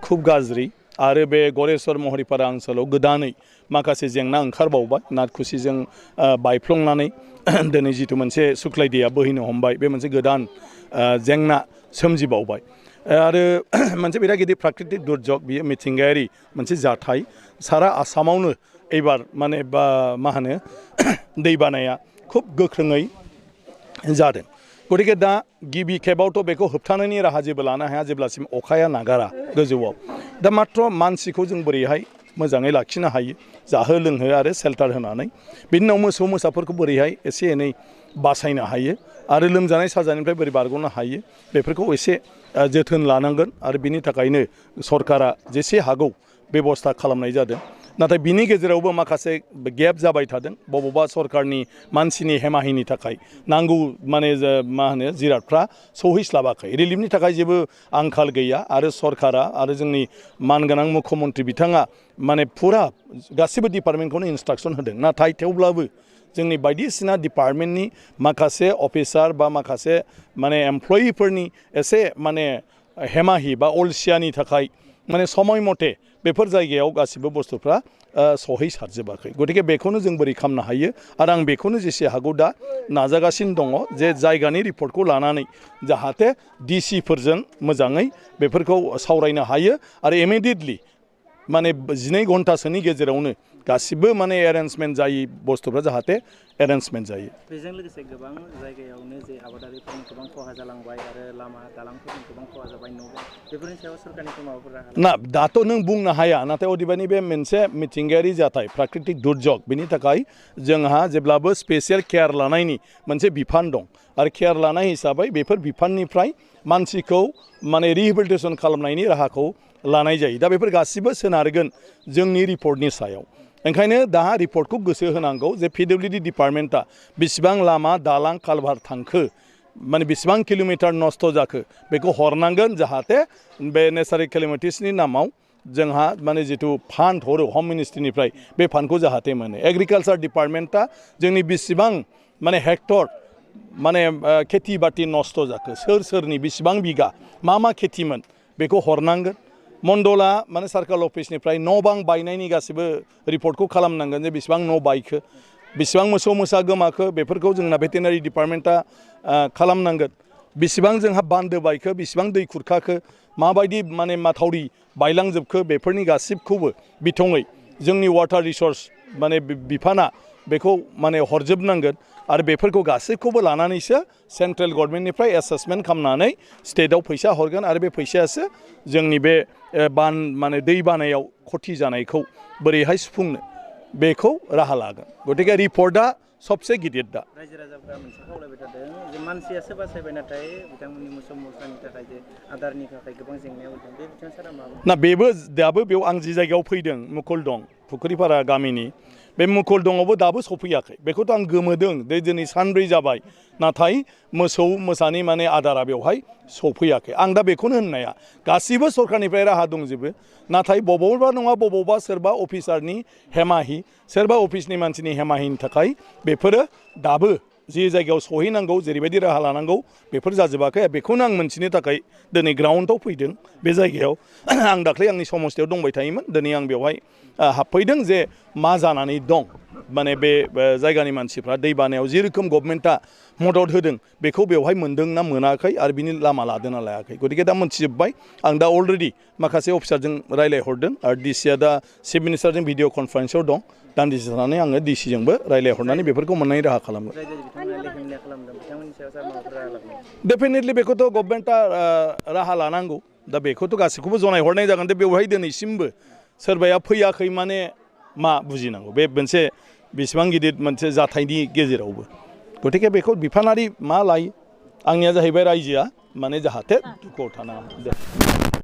खूब गाज्रि आरो बे गरेस्वर महरिपारा ओनसोलाव गोदानै माखासे जेंना ओंखारबावबाय नाथखुसिजों बायफ्लंनानै दिनै जिथु मोनसे सुख्लाय दैया बोहैनो हमबाय बे मोनसे गोदान जेंना सोमजिबावबाय आरो मोनसे बिराद गिदिर प्राकृतिक दुर्जग बियो मिथिंगायारि मोनसे जाथाय सारा आसामावनो एबार माने मा होनो दैबानाया खुब गोख्रोङै जादों गतिके दा गिबि खेबावथ' बेखौ होबथानायनि राहा जेबो लानो हाया जेब्लासिम अखाया नागारा गोजौआव दा मात्र मानसिखौ जों बोरैहाय मोजाङै लाखिनो हायो जाहो लोंहो आरो सेल्टार होनानै बिनि उनाव मोसौ मोसाफोरखौ बोरैहाय एसे एनै बासायनो हायो आरो लोमजानाय साजानायनिफ्राय बोरै बारग'नो हायो बेफोरखौ एसे जोथोन लानांगोन आरो बिनि थाखायनो सरकारा जेसे हागौ बेबस्था खालामनाय जादों नाथाय बिनि गेजेरावबो माखासे गेप जाबाय थादों बबेबा सरकारनि मानसिनि हेमाहिनि थाखाय नांगौ माने मा होनो जिरादफ्रा सौहैस्लाबाखै रिलिफनि थाखाय जेबो आंखाल गैया आरो सरकारा आरो जोंनि मानगोनां मुख्यमन्त्रि बिथाङा माने फुरा गासिबो डिपार्टमेन्टखौनो इन्सट्राक्सन होदों नाथाय थेवब्लाबो जोंनि बायदिसिना डिपार्टमेन्टनि माखासे अफिसार बा माखासे माने एमप्लयिफोरनि एसे माने हेमाहि बा अलसियानि थाखाय माने समय मथे बेफोर जायगायाव गासिबो बुस्थुफ्रा सहैसारजोबाखै गतिके बेखौनो जों बोरै खालामनो हायो आरो आं बेखौनो जेसे हागौ दा नाजागासिनो दङ जे जायगानि रिपर्टखौ लानानै जाहाथे डिसिफोरजों मोजाङै बेफोरखौ सावरायनो हायो आरो इमिडियेटलि माने 12 घन्टासोनि गेजेरावनो गासिबो माने एरेन्जमेन्ट जायै बुस्थुफ्रा जाहाथे एरेन्जमेन्ट जायो बेजों लोगोसे गोबां जायगायावनो जे आबादारिफोरनि गोबां खहा जालांबाय आरो लामा दालांफोरनि गोबां खहा जाबाय बेफोरनि सायाव सरकारनिफ्राय माबाफोर राहा ना दाथ' नों बुंनो हाया नाथाय अदेबानि बे मोनसे मिथिंगायारि जाथाय प्राकृतिक दुर्जग बेनि थाखाय जोंहा जेब्लाबो स्पेसियेल केयार लानायनि मोनसे बिफान दं आरो केयार लानाय हिसाबै बेफोर बिफाननिफ्राय मानसिखौ माने रिहेबिलिटेसन खालामनायनि राहाखौ लानाय जायो दा बेफोर गासिबो सोनारगोन जोंनि रिपर्टनि सायाव ओंखायनो दा रिपर्टखौ गोसो होनांगौ जे पिडब्लिउडि डिपार्टमेन्टआ बेसेबां लामा दालां कालभार थांखो माने बेसेबां किल'मिटार नस्थ' जाखो बेखौ हरनांगोन जाहाथे बे नेचारेल केलेमिटिसनि नामाव जोंहा माने जिथु फान्ड हरो हम मिनिस्ट्रिनिफ्राय बे फान्डखौ जाहाथे मोनो एग्रिकालचार डिपार्टमेन्टआ जोंनि बेसेबां माने हेक्टर माने खेथि बाथि नस्थ' जाखो सोरनि बेसेबां बिगा मा खेथिमोन बेखौ हरनांगोन मण्डला माने सार्कल अफिसनिफ्राय न' बां बायनायनि गासिबो रिपर्टखौ खालामनांगोन जे बेसेबां न' बायखो बेसेबां मोसौ मोसा गोमाखो बेफोरखौ जोंना भेटेनारि डिपार्टमेन्टआ खालामनांगोन बेसेबां जोंहा बान्दो बायखो बेसेबां दै खुरखाखो माबायदि माने माथावरि बायलांजोबखो बेफोरनि गासिबखौबो बिथङै जोंनि वाटार रिसर्स माने बिफाना बेखौ माने हरजोबनांगोन आरो बेफोरखौ गासैखौबो लानानैसो सेन्ट्रेल गभर्नमेन्टनिफ्राय एसेसमेन्ट खालामनानै स्टेटआव फैसा हरगोन आरो बे फैसायासो जोंनि बे माने दै बानायाव खथि जानायखौ बोरैहाय सुफुंनो बेखौ राहा लागोन गतिके रिपर्टआ सबसे गिदिर दा रायजो राजाफोरा मोनसे खावलायबाय थादों जे मानसियासो बासायबाय नाथाय बिथांमोननि मोसौ मोसानि थाखाय जे आदारनि थाखाय गोबां जेंनायाव दं बे बिथिङाव सारा मा ना बेबो दाबो बेयाव आं जि जायगायाव फैदों मुकुल दं फुख्रिपारा गामिनि बे मुकुल दङबो दाबो सफैयाखै बेखौथ' आं गोमोदों दिनै सानब्रै जाबाय नाथाय मोसौ मोसानि माने आदारा बेवहाय सफैयाखै आं दा बेखौनो होननाया गासिबो सरकारनिफ्राय राहा दंजोबो नाथाय बबावबा नङा बबावबा सोरबा अफिसारनि हेमाहि सोरबा अफिसनि मानसिनि हेमाहिनि थाखाय बेफोरो दाबो जि जायगायाव सहैनांगौ जेरैबायदि राहा लानांगौ बेफोर जाजोबाखै बेखौनो आं मोनथिनो थाखाय दिनै ग्राउन्डआव फैदों बे जायगायाव आं दाख्लै आंनि समस्थियाव दंबाय थायोमोन दिनै आं बेवहाय हाबफैदों जे मा जानानै दं माने बे जायगानि मानसिफ्रा दै बानायाव जे रोखोम गभर्नमेन्टआ मदद होदों बेखौ बेवहाय मोन्दों ना मोनाखै आरो बिनि लामा लादों ना लायाखै गतिके दा मोनथिजोब्बाय आं दा अलरेडि माखासे अफिसारजों रायज्लायहरदों आरो डिसिआ दा चिफ मिनिस्टारजों भिडिअ कनफारेन्सआव दं दान्दिसे थानानै आङो डिसिजोंबो रायज्लायहरनानै बेफोरखौ मोननायनि राहा खालामगोन डेफिनेटलि बेखौथ' गभर्नमेन्टआ राहा लानांगौ दा बेखौथ' गासैखौबो जनायहरनाय जागोन दे बेवहाय दिनैसिमबो सोरबाया फैयाखै माने मा बुजिनांगौ बे मोनसे बेसेबां गिदिर मोनसे जाथायनि गेजेरावबो गतिके बेखौ बिफानारि मा लायो आंनिया जाहैबाय रायजोआ माने जाहाथे दुखुआव थानाङा